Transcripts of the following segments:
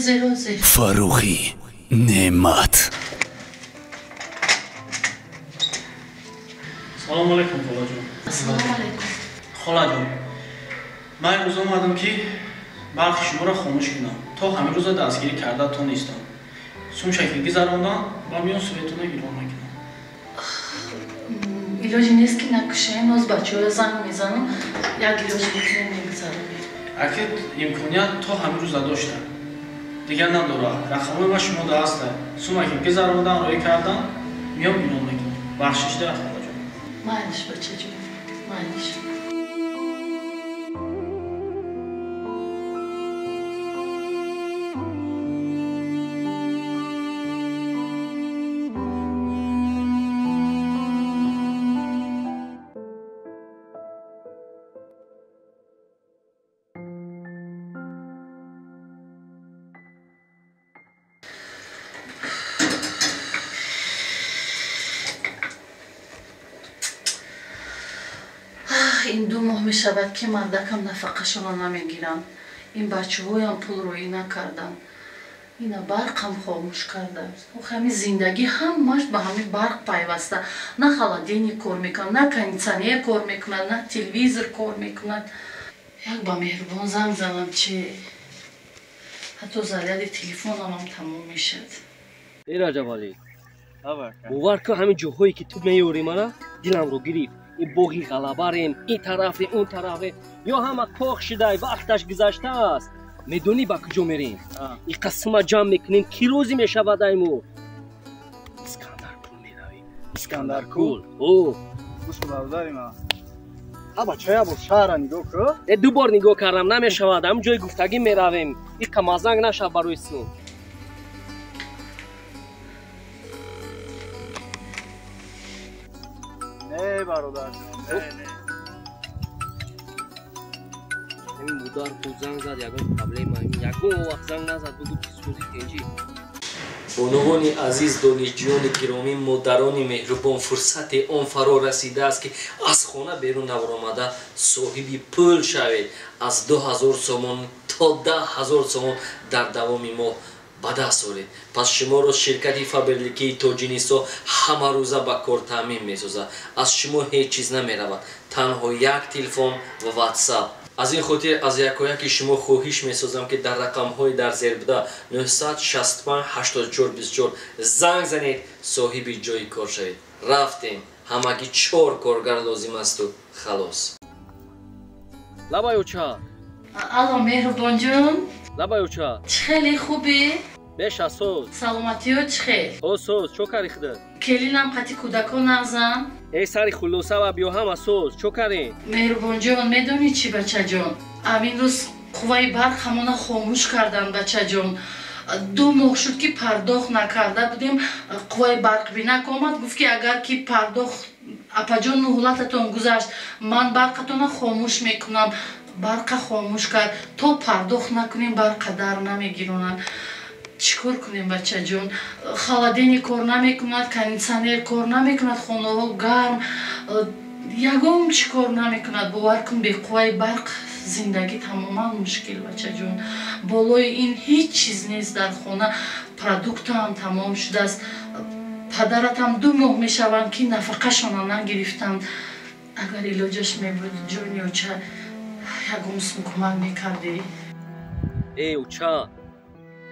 Ҳозир, ҳозир. Фаррухӣ Неъмат. Салому алайкум, холаҷон. Ассалому алайкум. Холаҷон, ман имрӯз омадам, ки барқи шуморо хомӯш кунам. То ҳамин рӯза дастгирӣ карда тонистам. Сумшаки гузарондам ва миён светона гирон мекунам. Илоҷи нест, ки накушем. Ноз бачаҳоя занг мезанам, як илоҷ мекунем, мегузаронем. Аки имконият то ҳамин рӯза доштам, дигар надора. Рақамҳои ма шумо да ҳаста. Сумаки гузарондам, роӣ кардам, миён гирон мекунам. Бахшишда, холаҷон. Майлиш, бачаҷон, майлиш. Ин 2 моҳ мешавад, ки мардакам нафақашонро намегиранд. Ин бачаҳоям пул роӣ накарданд. Ина барқам хомӯш карда. Ох, ҳамин зиндагӣ ҳамаш ба ҳамин барқ пайваста. На холодильник кор мекунад, на кондитсионер кор мекунад, на телевизор кор мекунад. Як ба Меҳрубон занг занам, чи ҳатто заряди телефонамам тамом мешавад. Э, Раҷабалӣ, бовар кун, ҳамин ҷоҳое ки ту меёрӣ, мана диламро гирифт. Ин боғи ғалабарем, ин тарафе, он тарафе, ё ҳама кох шидай, вақташ гузаштааст. Медонӣ, ба куҷо мерем? Ин қасма ҷамъ мекунем, ки рӯзӣ мешавад айму Искандаркул меравем. Искандаркул? О. Гӯш, бародари ман, ҳа, бачая, бо шаҳра нигоҳ кун. Э, ду бор нигоҳ кардам, намешавад. Ҳамин ҷои гуфтагӣ меравем. Иқа мазанг нашав барои сум. Не, бародар, не, не. Ҳамин модар бо занг зад, ягон проблема, ягон вақт занг назад, бугу, ки сӯзи тенҷӣ. Бонувони азиз, донишҷӯёни гиромӣ, модарони меҳрубон, фурсати он фаро расидааст, ки аз хона берун набаромада соҳиби пул шавед. Аз 2000 сомон то 10 000 сомон дар давоми моҳ ба даст оред. Пас шуморо ширкати Фаберликии Тоҷинисо ҳамарӯза ба кор таъмин месозад. Аз шумо ҳеҷ чиз намеравад, танҳо як телефон ва Ватсап. Аз ин хотир аз якояки шумо хоҳиш месозам, ки дар рақамҳои дар зер буда 965 84 24 занг занед, соҳиби ҷои кор шавед. Рафтем, ҳамагӣ чор коргар лозим асту халос. Лабай, оча. Алло, Меҳрубонҷон. Лабай, оча. Чӣ хеле, хубӣ? Меша, соз. Саломатиё чӣ хел? О, соз. Чо кари худат? Келинам қати кӯдакон нағзам. Э, сари хулоса ва биё, ҳама соз. Чо карем? Меҳрубонҷон, медонӣ чӣ, бачаҷон? Ҳамин рӯз қувваи барқ ҳамона хомӯш карданд, бачаҷон. 2 моҳ шуд, ки пардохт накарда будем. Қувваи барқ бинак омад, гуфт, ки агар ки пардохт, апаҷон, муҳлататон гузашт, ман барқатонро хомӯш мекунам. Барқа хомӯш кард. То пардохт накунем, барқа дар намегиронанд. Чӣ кор кунем, бачаҷон? Холодильник кор намекунад, кондитсионер кор намекунад, хонаҳо гарм, ягон чӣ кор намекунад. Бовар кун, беқувваи барқ зиндагӣ тамоман мушкил, бачаҷон. Болои ин ҳеҷ чиз нест дар хона, продуктам тамом шудааст. Падаратам 2 моҳ мешаванд, ки нафақашонро нагирифтанд. Агар илоҷаш мебуд, ҷони оча, ягон сум кӯмак мекардӣ. Э, оча,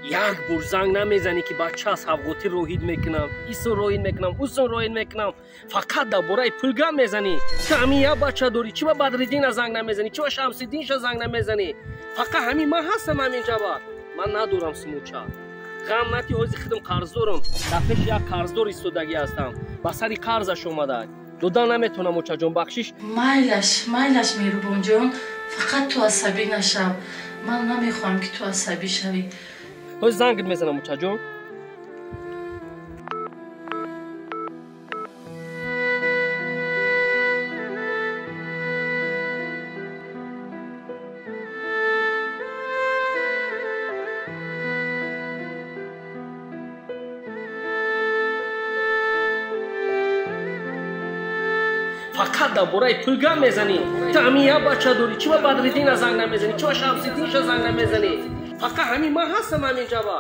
як бор занг намезанӣ, ки бача савғотӣ роҳид мекунам, исон роҳид мекунам, усон роҳид мекунам? Фақат дар бораи пул гап мезанӣ. Ту ҳамин як бача дорӣ, чӣ ба Бадриддина занг намезанӣ, чӣ ба Шамсиддинша занг намезанӣ? Фақат ҳамин ман ҳастам ҳамин ҷаба. Ман надорам сумоча, ғам нати. Ҳози худам қарздорам, дар пеши як қарздор истодагӣ ҳастам, ба сари қарзаш омада, дода наметавонам, очаҷон, бахшиш. Майлаш, майлаш, Меҳрубонҷон, фақат ту асабӣ нашав. Ман намехоҳам, ки ту асабӣ шавӣ. Ҳози зангит мезанам, очаҷон. Фақат дар бораи пул гап мезанӣ. Ту ҳамин як бача дорӣ, чӣ ба Бадриддина занг намезанӣ, чӣ ба Шамсиддинша занг намезанӣ? Фақат ҳамин ман ҳастам ҳамин ҷаба.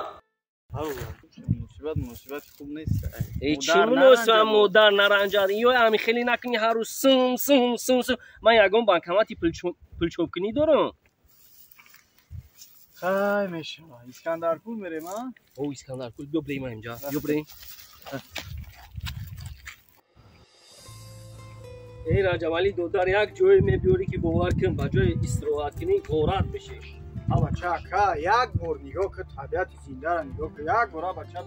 Муносибат муносибати хуб нест. Э чӣ муносибат модар наранҷад. Ё ҳамин хеле накунӣ ҳар рӯз сум сум сум сум. Ман ягон банкомати пулчопкунӣ дорам. Хай мешава. Искандаркул мерем, а? О, Искандаркул биё бирем инҷа. Биё бирем. Эй Раҷабалӣ додар, як ҷое мебиёрӣ ки бовар кун, ба ҷои истироҳат кунӣ ғорат мешиш. А бача, ака, як бор нигоҳ кун, табиати зиндара нигоҳ кун, як бор а бача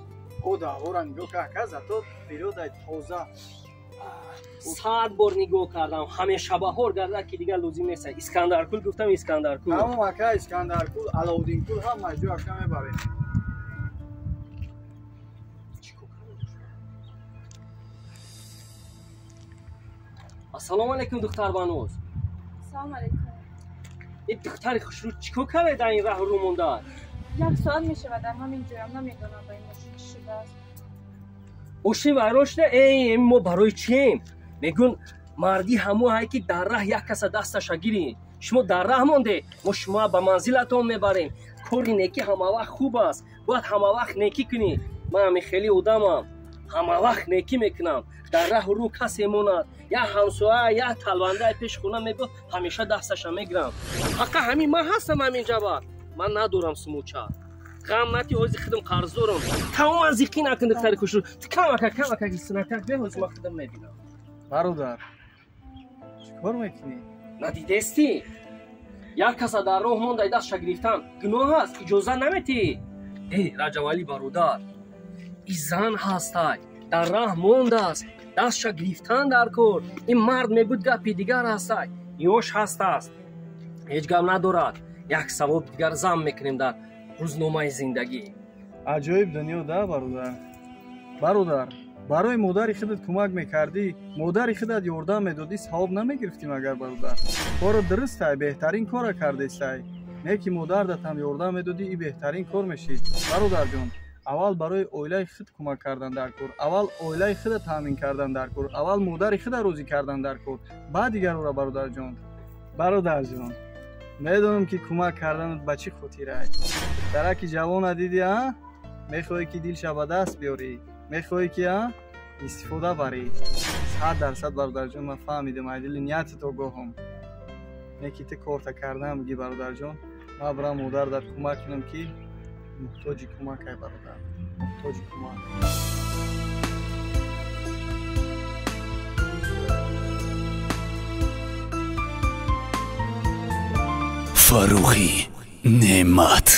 ода ҳавора нигоҳ кун, ака, зато природаи тоза. 100 бор нигоҳ кардам, ҳамеша баҳор гардад ки дигар лозим нест. Искандаркул гуфтам, Искандаркул. Тамом ака, Искандаркул, Алоуддинкул ҳама ҷо ака мебарем. Ассалому алайкум духтарбаноз. Ассалому алайкум. Ин духтари хушрӯ чӣ кор карда дар ин раҳ рӯ монда? Як соат мешавад дар ҳамин ҷоям, намедонам ба ин мошин чӣ шудааст. Мошин вайрон шуда? Эй, мо барои чием? Мегӯн марди ҳамо ҳай ки дар раҳ як каса дасташа гирӣ. Шумо дар раҳ монде, мо шумо ба манзилатон мебарем. Кори некӣ ҳамавақт хуб аст, бояд ҳамавақт некӣ кунӣ. Ман ҳамин хеле одамам, ҳамавақт некӣ мекунам. Дар раҳу рӯ касе монад, як ҳамсоя, як талвандаи пеши хона мебиёд, ҳамеша дасташа мегирам. Фақат ҳамин ман ҳастам ҳамин ҷаба. Ман надорам сумуча. Ғам натӣ, ҳозир худам қарз дорам. Тамоман зиқӣ накун духтари хушрӯ. Ту камака, камака синакак бе, ҳозир ман худам мебинам. Бародар, чӣ кор мекунӣ? Надидестӣ? Як каса дар роҳ мондай дастша гирифтан гуноҳ аст, иҷоза наметиҳӣ. Эй Раҷабалӣ бародар, ин зан ҳастай, дар раҳ мондааст, дастша гирифтан дар кор. Ин мард мебуд гапи дигар ҳастай, ёш ҳастааст, ҳеҷ гап надорад. Як савоб дигар зам мекунем дар рӯзномаи зиндагӣ. Аҷоиб дунё да бародар. Бародар, барои модари худат кӯмак мекардӣ, модари худат ёрдам медодӣ, савоб намегирифтӣ магар бародар? Корро дурустай, беҳтарин корро кардестай. Не ки модардатам ёрдам медодӣ, и беҳтарин кор мешид. Бародарҷон, аввал барои оилаи худ кӯмак кардан дар кор, аввал оилаи худа таъмин кардан дар кор, аввал модари худа розӣ кардан дар кор, баъд дигарора. Бародарҷон, бародарҷон, медонам ки кӯмак карданат ба чӣ хотирай. Дараки ҷавона дидӣ, а? Мехоҳӣ ки дилша ба даст биёрӣ, мехоҳӣ ки а истифода барӣ. 100% бародарҷон, ман фаҳмидам, ай дили ниятат огоҳам. Не ки ту корта кардан бигӣ бародарҷон, ман бирам модар дар кӯмак кунам ки муҳтоҷи кӯмак ай бародар, муҳтоҷи кӯмак. Фаррухӣ Неъмат.